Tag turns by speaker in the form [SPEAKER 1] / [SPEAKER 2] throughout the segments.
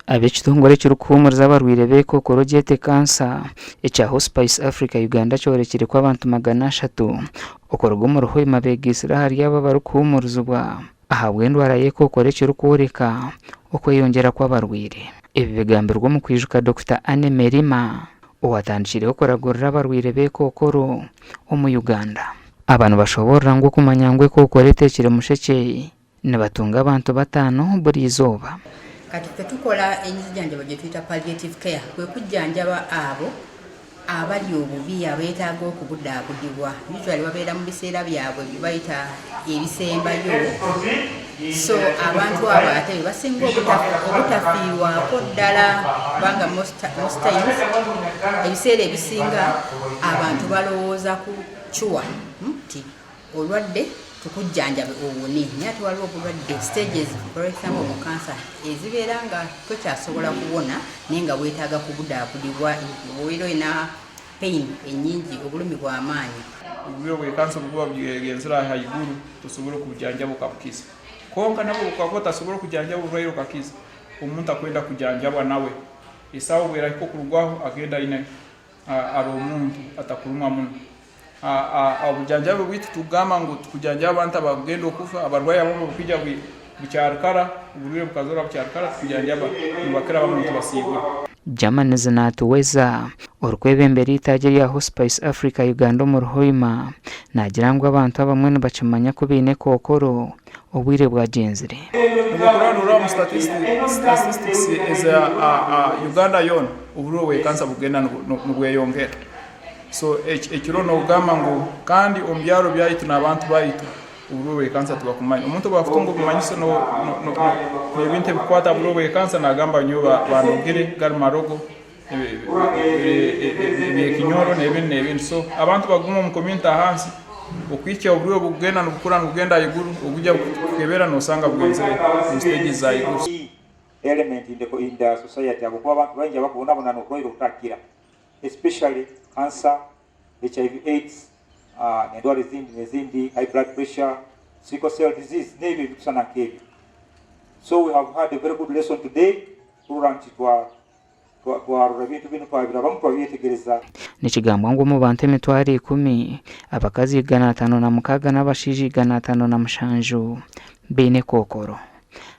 [SPEAKER 1] Ab'ekitongore ekirikuhuumuriza abarwaire b'ekookoro gyete kansa ekya Hospice Africa Uganda kyorekire ku abantu 300 okuruga omuri Hoima beegaitsire ahari abo abarikuhuumurizibwa ahabw'endwara y'ekookoro ekirikworeka okweyongyera kw'abarwaire. Ebi bigambirwe omu kwijuka Dokita Anne Merima owatandikireho kuragurira abarwaire b'ekookoro omu Uganda. Aba nibashoboorora ngu okumanya ngu ekookoro eteekire mushekye Nibatunga abantu bataano buri izooba.
[SPEAKER 2] Kati ffe tukola enzijanjaba gye tuyita palliative care, kwe kujjanjaba abo abali obubi abeetaaga okubudaabudibwa. Usually babeera mu biseera byabwe bye bayita ebisembayo, so abantu abo ate be basinga obutafiirwako ddala kubanga most times ebiseera ebisinga abantu balowooza ku cure nti Olwadde tukujjanjabe owone naye ate waliwo obulwadde stages for example mu cancer ezibeera nga tokyasobola kuwona naye nga weetaaga kubudaabudibwa obeera olina pain enyingi obulumi bw'amaanyi.
[SPEAKER 3] Oburwaire bwa kansa obukuba bugenzire ahaiguru tosobora okubujanjaba okabukiza. Kwonka nabwo obukuba otasobora okujanjaba oburwaire okakiza, omuntu akwenda kujanjabwa nawe esaaha obwerahika okurugwaho agenda aine ari omuntu atakurumwa muno. Obujanjabi bwaitu tikugamba ngu tukujanjaba abantu abakugenda okufa, abarwaire abamwe obukwija bukyari kara, oburwaire bukazoorwa bukyari kara tukujanjaba nibakira abamwe nitubasiibura.
[SPEAKER 1] Germany Zinatuweza, orikwebembera eitaagi erya Hospice Africa Uganda omuri Hoima, naagira ngu abantu abamwe nibakimanya ku baine ekookoro obwire bwagyenzire.
[SPEAKER 3] Nibakora noreba omu statistics eza Uganda yoona oburwaire bwa kansa bukugenda nibweyongera. So ekiro nogamba ngu kandi omu byaro byaitu n'abantu baitu oburwaire bwa kansa tibakumanya. Omuntu obu akutunga obumanyiso n'ebintu ebikukwata aha burwaire bwa kansa nagamba nyowe bandogere gari marogo ebyekinyoro n'ebindi n'ebindi. So abantu baguma omu community ahansi okuhikya oburwaire bukugenda nibukura nibugenda ahaiguru obu oija kukebera nosanga bugenzire omu stages za haiguru.
[SPEAKER 4] Element in the society ahabw'okuba abantu baingi abakubonabona n'oburwaire obutakira. Especially cancer, HIV AIDS, n'endwara ezindi n'ezindi, high blood pressure, sickle cell disease n'ebyo ebirikushushana nk'ebyo. So we have had a very good lesson today kurora nti twa twarora ebintu binu twabirabamu twabyetegereza.
[SPEAKER 1] Nikigambwa ngu omu bantu 100,000, abakazi 506 n'abashaija 507 baine ekookoro.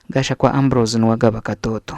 [SPEAKER 1] Gashakwa Ambrose niwe agaba Katoto.